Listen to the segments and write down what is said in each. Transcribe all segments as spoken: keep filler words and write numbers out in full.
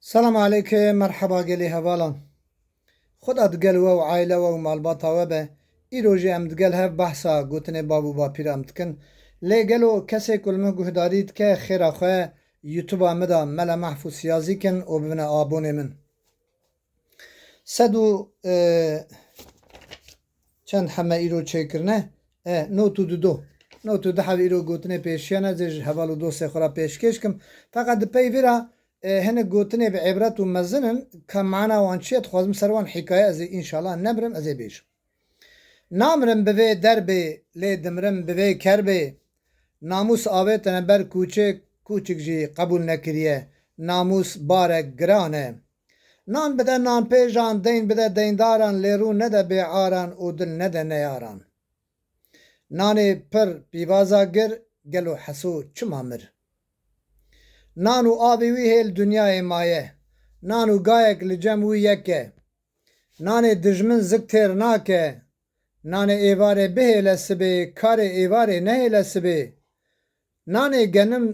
Selam aleyke, merheba gelê hevalan. Xweda digel we û aîle we û malbata we be. Îro jî em digel hev behsa gotinê bav û bapîra em dikin. Lê gelo kesê ku li min guhdarî dike, xêra xwe YouTube-a min de Mele Mehfûz Siyazî kin û bibine abonê min. Sed û, e, çend heme îro çêkirine? E, nod û du do. Nod û du heb îro gotinê pêşiya ne, ez ê ji heval û dostê xwe re pêşkêş kim. Feqet di pey vê re, e, hinek gotinê bi îbret û mezin in, ka mana wan çi ye, dixwazim ser wan hîkaye ez ê înşallah nemirim, ez ê bêjim. Namirim bi vê derbê, lê dimirim bi vê kerbê. Namûs avêtine ber kûçik, kûçik jî qebûl nekiriye. Namûs barek giran e. Nan bide nanpêjan, deyn bide deyndaran, lê rû nede bêaran û dil nede neyaran. Nanê pir pîvaza gir, gelo Heso çima mir? Nan û avê wî hê li dinyayê maye. Nan û gayek li cem wî yek e. Nanê dijmin zik têr nake. Nanê êvarê bihêle sibê, karê êvarê nehêle sibê. Nanê genim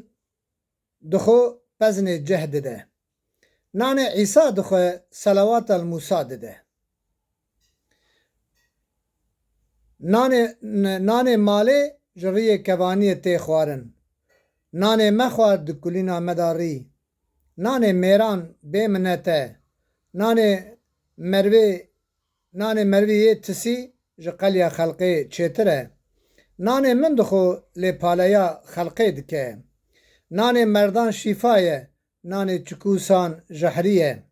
dixwe pezinê ceh dide. Nanê Îsa dixwe selawata li Mûsa dide. Nanê, n-, nanê malê ji riyê kevaniyê tê xwarin. Nanê me xwar di kulîna me de rî. Nanê mêran bê minet e. Nanê mervê, nanê mervî yê tisî ji qeliya xelqê çêtir e. Nanê min dixwe lê paleya xelqê dike. Nanê merdan şîfa ye, nanê çikûsan jehrî ye.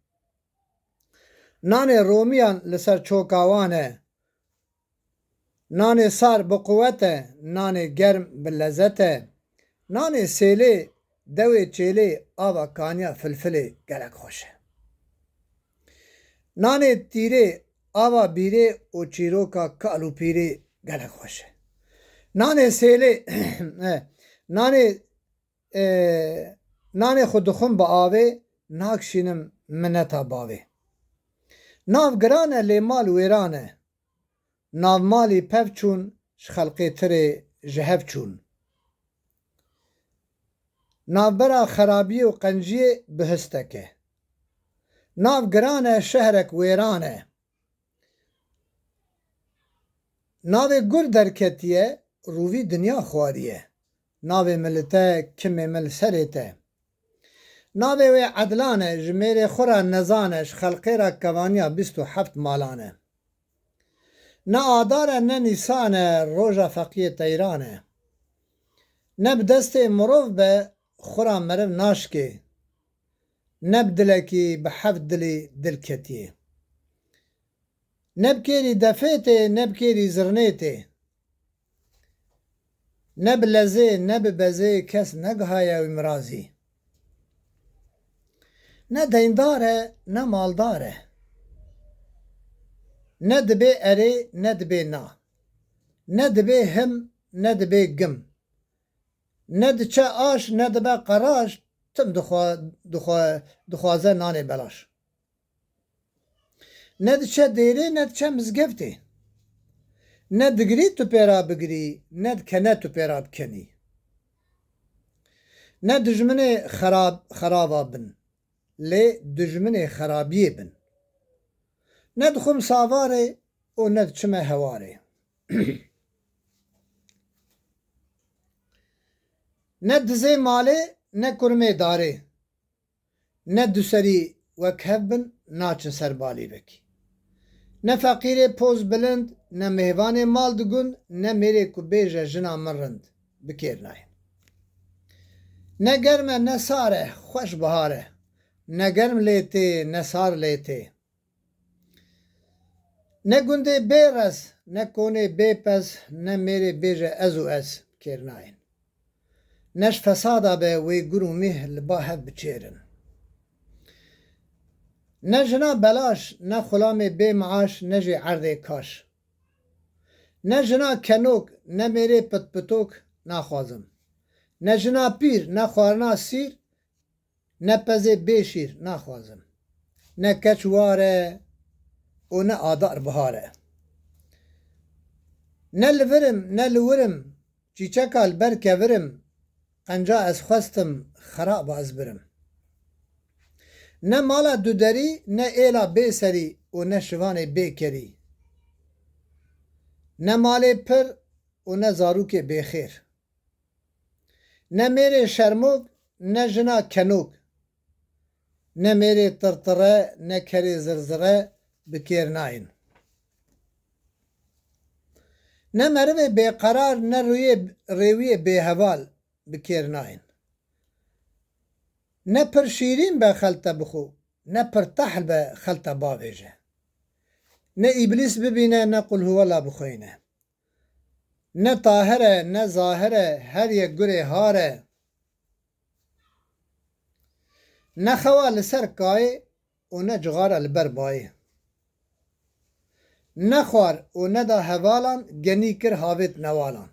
Nanê romiyan li ser çoka wan e. Nanê sar bi quwet e, nanê germ bi lezet e. Nanê sêlê, dewê çêlê, ava kaniya filfilê gelek xweş e. Nanê tîrê, ava bîrê û çîroka kal û pîrê gelek xweş e. Nanê sêlê, e, nanê, e, nanê xwe dixwim bi avê, nakşînim mineta bavê. Nav giran e lê mal wêran e. Nav malî pev çûn, ji xelqê tirê ji hev çûn. Navbera xerabiyê û qenciyê bihistek e. Nav giran e, şehrek wêran e. Navê gur derketiye, rûvî dinya xwariye. Navê min li te, kimê min li serê te. Navê wê Edlan e, ji mêrê xwe re nezan e, ji xelqê re kevaniya bîst û heft malan e. Ne adar e, ne nîsan e, roja feqiyê teyran e. Ne bi destê mirov be, xwe re meriv naşkê. Ne bi dilekî, bi heft dilî dil ketiyê. Ne bi kêrî defê tê, ne bi kêrî zirnê tê. Ne bi lezê, ne bi bezê kes negihaye wî mirazî. Ne deyndar e, ne maldar e. Ne dibê erê, ne dibê na. Ne dibê him, ne dibê gim. Ne diçe aş, ne dibe qeraş, tim dixwa-, dixwa-, dixwaze nanê belaş. Ne diçe dêrê, ne diçe mizgeftê. Ne digirî tu pê re bigirî, ne dikene tu pê re dikenî. Ne dijminê xerab-, xerava bin, lê dijminê xerabiyê bin. Ne dixwim savarê û ne diçime hewarê. Ne dizê malê, ne kurmê darê. Ne duserî wek hev bin, naçin ser balîvekî. Ne feqîrê poz bilind, ne mêvanê mal digund, ne mêrê ku bêje jina min rind, bi kêr nayên. Ne germ e, ne sar e, xweş bihar e. Ne germ lê tê, ne sar lê tê. Ne gundê bê rez, ne konê bê pez, ne mêrê bêje ez û ez, kêr nayên. Ne ji fesada be wê gur û mîh li ba hev biçêrin. Ne jina belaş, ne xulamê bê maaş, ne jî erdê kaş. Ne jina kenok, ne mêrê pitpitok naxwazim. Ne jina pîr, ne xwarina sîr, ne pezê bê şîr naxwazim. Ne keç war e û ne adar bihar e. Ne li vir im, ne li wir im, çîçeka li ber kevir im, qenca ez xwestim, xeraba ez birim. Ne mala duderî, ne êla bêserî û ne şivanê bêkerî. Ne malê pir û ne zarokê bêxêr. Ne mêrê şermok, ne jina kenok. Ne mêrê tirtire, ne kerê zirzire bi kêr nayên. Ne merivê bêqerar, ne rûyê rêwiyê bêheval bi kêr nayên. Ne pir şîrîn be xelte bixwe, ne pir tehl be xelte bavêje. Ne îblîs bibîne, ne qulhuwela bixweyne. Ne tahir e, ne zahir e, her yek gurê har e. Ne xewa li ser kayê û ne cixara li ber bayê. Ne xwar û ne da hevalan, genî kir havêt newalan.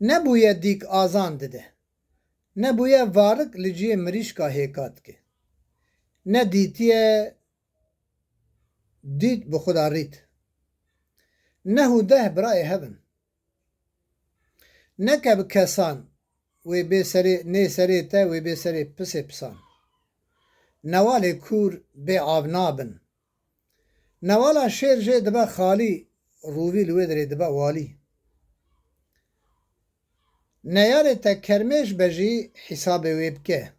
Nebûye dîk azan dide. Nebûye varik li ciyê mirîşka hêka dike. Ne dîtiye dît bi xwe da rît. Neh û deh birayê hev in. Neke bi kesan, wê bê serê, nê serê te, wê bê serê pisê pisan. Newalê kûr bê av nabin. Newala şêr jê dibe xalî, rûvî li wê derê dibe walî. Neyarê te kermêş be jî hîsabê wê bike.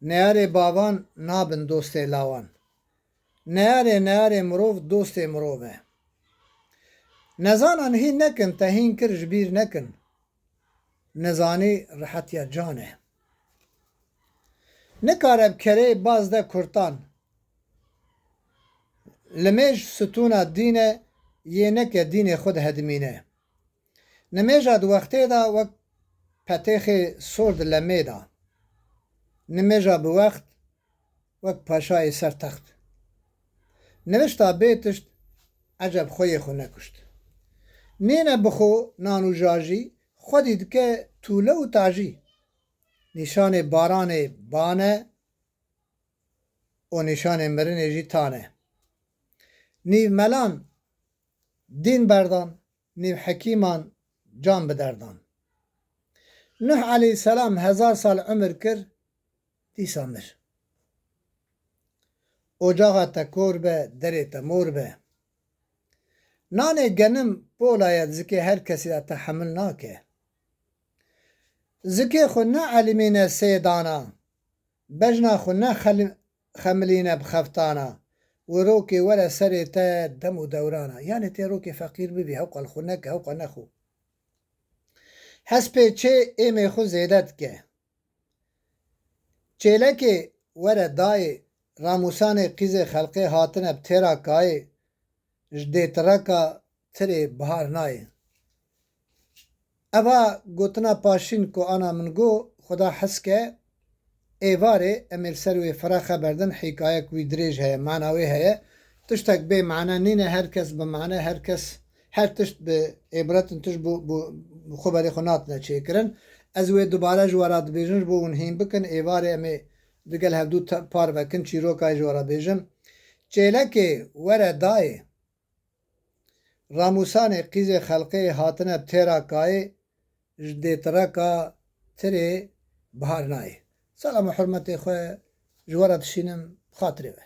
Neyarê bavan nabin dostê lawan. Neyarê neyarê mirov dostê mirov e. Nezanan hîn nekin, te hîn kir ji bîr nekin. Nezanî rihetiya can e. Nikare bi kerê baz de kurtan. Limêj stûna dîn e, yê neke dînê xwe dihedimîne. Nimêja di wextê de wek petêxê sor di lemê de. Nimêja bi wext wek paşayê ser text. Nivişta bê tişt, eceb xwe yê xwe nekuşt. Nîne bi xwe nan û jajî, xwedî dike tûle û tajî. Nîşanê baranê ban e û nîşanê mirinê jî tan e. Nîv melan dîn berdan, nîv hekîman can bi derdan. Nuh aleyhisselam hezar sal umir kir, dîsa mir. Ocaxa te kor be, derê te mor be. Nanê genim pola ye, zikê her kesî de tehemil nake. Zikê xwe ne elimîne sê dana, bejna xwe ne xeli-, xemilîne bi xeftana, û rokê were serê te dem û dewrana. Yanê tê rokê feqîr bibî, hewqa li xwe neke, hewqa nexwe. Hespê çê êmê xwe zêde dike. Çêlekê were dayê, ramûsanê qîzê xelqê hatine bi têra kayê, ji dêtireka tirê bihar nayê. Eva gotina paşîn ku ana min got, Xuda hez ke, êvarê em ê li ser wê fira xeber din, hîkayek wî dirêj heye, mana wê heye. Tiştek bê mane nîne, her kes bi mane, her kes, her tişt bi êbret in, tişt bi, bi, bi xwe berê xwe natine çêkirin. Ez wê dubare ji we re dibêjim, ji bo hûn hîn bikin, êvarê em ê digel hevdû te-, parve kin, çîroka ji we re bêjim. Çêlekê were dayê, ramûsanê qîzê xelqê hatine bi têra kayê, ji dêtireka tirê bihar nayê. Selam û hurmetê xwe ji we re dişînim, bi xatirê we.